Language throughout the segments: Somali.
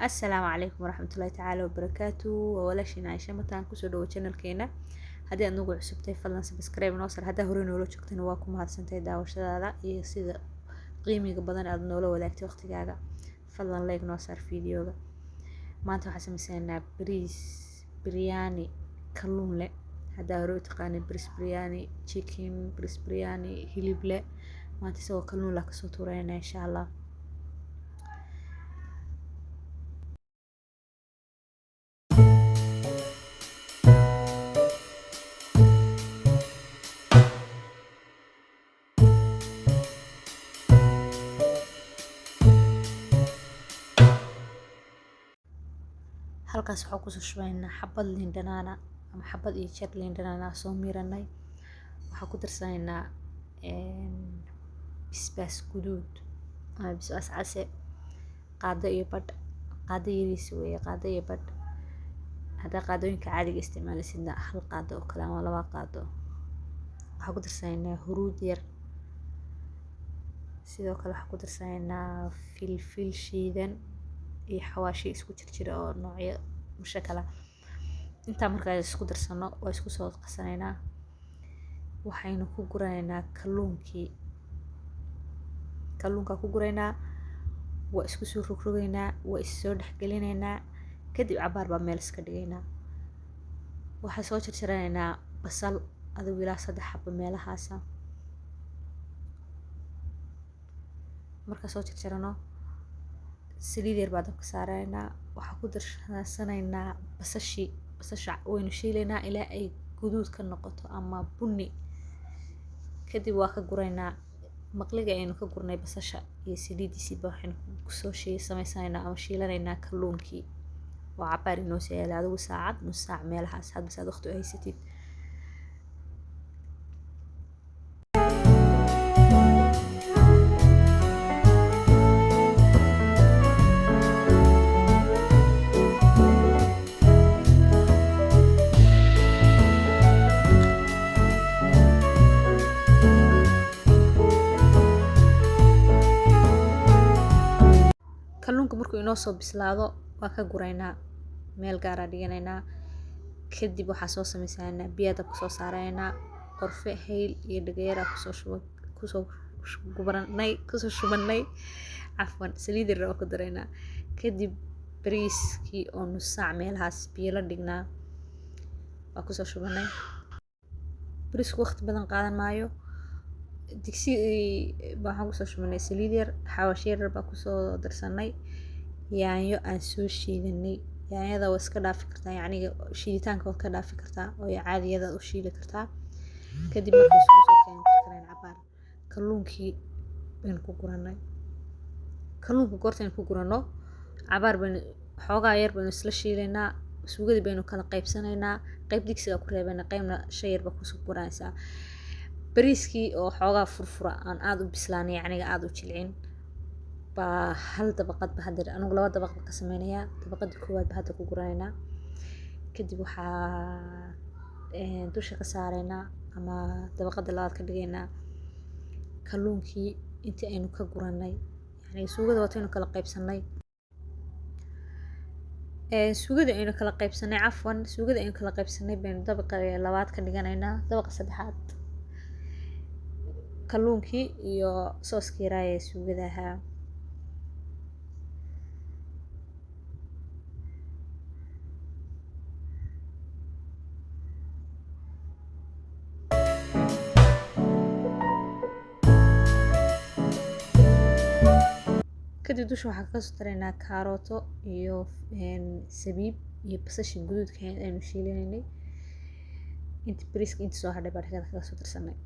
Assalaamu calaykum waraxmatullaahi tacaala wabarakaatu. Waa walaashiin Caaisha Mataan, kusoo dhawo channelkeena. Haddii aad nagu cusubtahay, fadlan subscribe noo sar. Haddaa hore noola joogtana, waa ku mahadsantahay daawashadaada iyo sida qiimiga badan aad noola wadaagtay waqtigaaga. Fadlan like noo saar videoga. Maanta waxaan samaysaynaa bariis biryani kalluun leh. Haddaa hore u taqaanay bariis biryani chicken, bariis biryani hilib leh, maanta isagoo kalluun lah kasoo tuuraynaa, insha Allah. Halkaas waxaa kusoo shubaynaa xabad liin dhanaana ama xabad iyo jeer liin dhanaana soo miiranay. Waxaa ku darsanaynaa bisbaas guduud ama bisbaas case, qaado iyo badh, qaado yariis weeye, qaado iyo badh. Haddaa qaadooyinka caadiga isticmaalaysidna, hal qaado oo kale ama laba qaado. Waxaa ku darsanaynaa huruud yar. Sidoo kale waxaa ku darsanaynaa filfil shiidan iyo xawaashi isku jirjira oo noocyo mushakala. Intaa markaa isku darsano, waa isku soo qasanaynaa. Waxaynu ku guranaynaa kalluunkii. Kalluunkaa ku guraynaa, waa isku soo rogrogaynaa, waa is soo dhexgelinaynaa. Kadib cabaar baa meel iska dhigaynaa. Waxaa soo jarjaranaynaa basal, adigu ilaa 3 xabo meelahaasa. Markaa soo jarjarano, saliid yar baa dabka saaraynaa. Waxaa ku darsanaynaa basashii. Basasha waynu shiilaynaa ilaa ay guduud ka noqoto ama bunni. Kadib waa ka guraynaa. Maqliga aynu ka gurnay basasha iyo saliidiisiiba waxaynu kusoo samaysanaynaa ama shiilanaynaa kalluunkii oo cabaar inoo soo yaalay, adigu saacad, nus saac meelahaas, hadba saad waqti u haysatid. Kalluunka markuu inoo soo bislaado, waa ka guraynaa, meel gaaraa dhiganaynaa. Kadib waxaa soo samaysanaa biyaa dabka soo saaraynaa. Qorfe, hayl iyo dhagayaraa kusoo shuba, kusoo guranay, kusoo shubanay, cafwan. Saliid yar waa ku daraynaa. Kadib bariiskii oo nus saac meelahaas biyo la dhignaa waa kusoo shubanay. Bariisku waqti badan qaadan maayo. Digsi waxaan kusoo shubanay saliid yar, xawaash yar baa kusoo darsanay, yaanyo aan soo shiidanay. Yaanyada waa iska dhaafi kartaa, yacni shiiditaanka waad ka dhaafi kartaa oo caadiyada u shiili kartaa. Kadib markay isku soo keen karkareen cabaar, kalluunkii baynu ku guranay. Kalluunka goortaynu ku guranno, cabaar baynu xoogaa yar baynu isla shiilaynaa. Suugadii baynu kala qaybsanaynaa. Qayb digsiga ku reebayna, qaybna shay yar baa kusoo guranaysaa. Bariiskii oo xoogaa furfura, aan aada u bislaanay, yacniga aada u jilcin, baa hal dabaqad ba hadda, anigu laba dabaq ba ka sameynayaa. Dabaqadii koowaad ba hadda ku guranaynaa. Kadib waxaa dusha ka saaraynaa ama dabaqada labaad ka dhigaynaa kalluunkii intii aynu ka guranay, yacni suugada waataynu kala qaybsanay. Suugada aynu kala qaybsanay, cafwan, suugada aynu kala qaybsanay baynu dabaqa labaad ka dhiganaynaa. Dabaqa saddexaad kalluunkii iyo sooskii yaraa ee suugada ahaa. Kadib dusha waxaa kaga soo daraynaa kaarooto iyo sabiib iyo basashii guduudka ahayd aynu shiilanaynay. Inta bariiska inta soo hadhay baa dhexda kaga soo darsanay.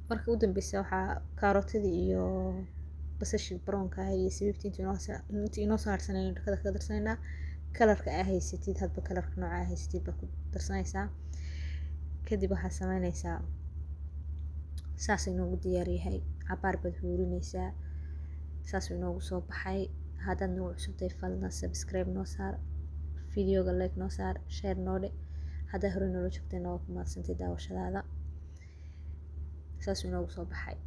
Marka u dambeysa waxaa karootadii iyo basashii brownka ahayd iyo sabiibtii intii inoo soo harsanay aynu dhakada kaga darsanaynaa. Colorka aa haysatid, hadba colorka nooca aa haysatid baa ku darsanaysaa. Kadib waxaa sameynaysaa saas inoogu diyaar yahay. Cabaar baad huurinaysaa, saas inoogu soo baxay. Haddaad nagu cusubtahay, fadlan subscribe noo saar, videoga like noo saar, share noo dhe. Haddaa hore noola joogtayna, waa ku mahadsantay daawashadaada. Saasuu inoogu soo baxay.